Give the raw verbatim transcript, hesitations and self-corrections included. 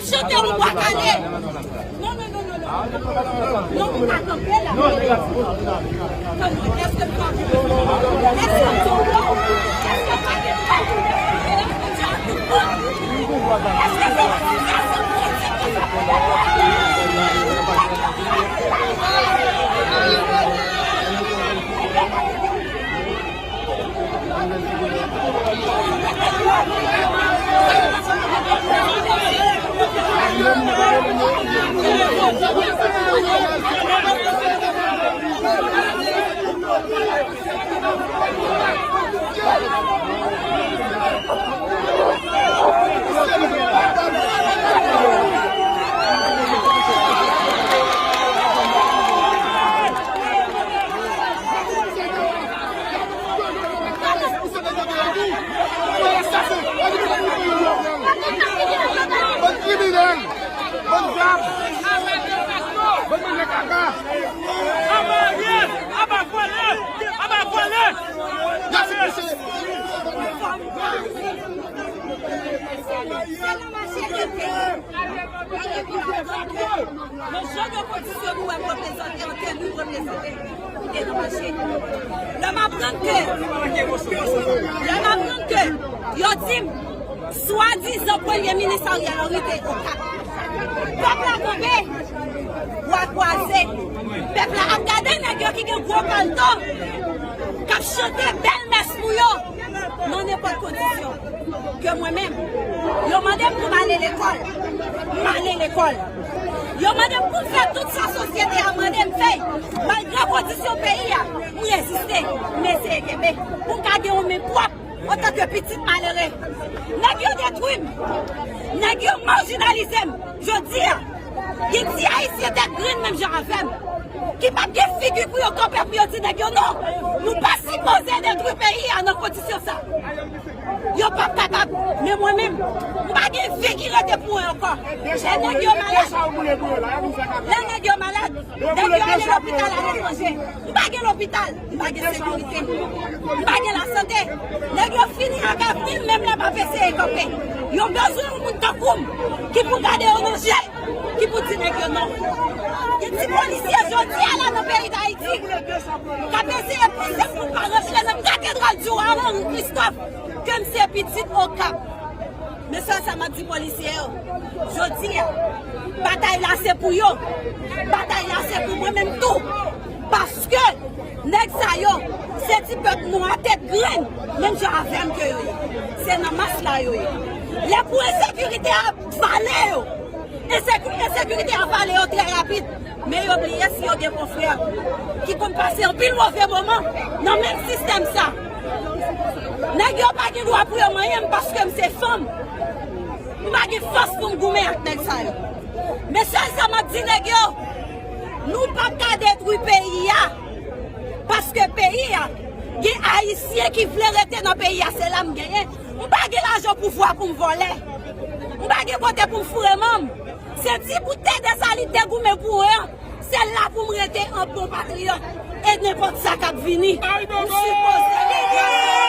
Chante yon bwa kale. Non, non, non, non, non. Non, ou pa kanpe la. Kòman, èske m pa, èske m tonbe? Èske m pa gen pa tonbe? Èske se sa, se politik ki fè? Bann kriminèl! Bann vòlè! Bann manje kaka! Aba Ariel! Aba vòlè! Aba vòlè! Se nan mache de peyi. Men jan de kondisyon nou wè m reprezante an tèm nou reprezante, e nan mache. Lè m aprann ke, lè m aprann ke yo di m, swadizan Premye Minis Ariel Henry te Okap. Pèp la kanpe, bwa kwaze. Pèp la ap gade nèg yo ki gen gwo palto, k ap chante bèl mès pou yo. Nan nenpòt kondisyon. Ke mwen menm, yo mande m pou m ale lekòl, m ale lekòl. Yo mande m pou m fè tout sa sosyete a mande m fè, malgre kondisyon peyi a, m reziste, m eseye kenbe, pou m ka gen yon men pwòp antanke pitit malere. Nèg yo detwi m, nèg yo majinalize m. Jodi a, gen ti Ayisyen tèt grenn menm jan avè m, ki p ap gen figi pou yo kanpe pou yo di nèg yo non, nou pa sipoze detwi peyi a nan kondisyon sa. Yo p ap kapab, men mwen menm, m pa gen vi ki rete pou mwen ankò. Lè nèg yo malad, lè nèg yo malad, nèg yo ale lopital aletranje. M pa gen lopital, m pa gen sekirite, m pa gen lasante. Nèg yo fini ak avni m, menm lè m ap eseye kanpe. Yo bezwen yon moun tankou m ki pou gade yo nan je, ki pou di nèg yo non. Gen ti polisye jodi a la nan peyi Dayiti k ap eseye pouse m pou m pa rantre nan katedral di wa Henri Christophe, ke m se pitit Okap. Men sèl sa m ap di polisye yo, jodi a, batay la se pou yo. Batay la se pou mwen menm tou. Paske nèg sa yo, se ti pèp nwa tèt grenn, menm jan avè m ke yo ye. Se nan mas la yo ye. Lè pou ensekirite a vale yo, enseku-, ensekirite a vale yo trè rapid. Men yo bliye si yo gen konfrè ki konn pase anpil move moman nan menm sistèm sa. Nèg yo pa gen dwa pou yo manyen m paske m se fanm. M pa gen fòs pou m goumen ak nèg sa yo. Men sèl sa m ap di nèg yo, nou p ap ka detwi peyi a. Paske peyi a, gen Ayisyen ki vle rete nan peyi a, se la m genyen. M pa gen lajan pouvwa pou m vòlè. M pa gen kote pou m foure manm. Se ti bout tè de sa li te goumen pou an. Se la pou m rete an bon patriyòt. E nenpòt sa k ap vini, m sipoze li.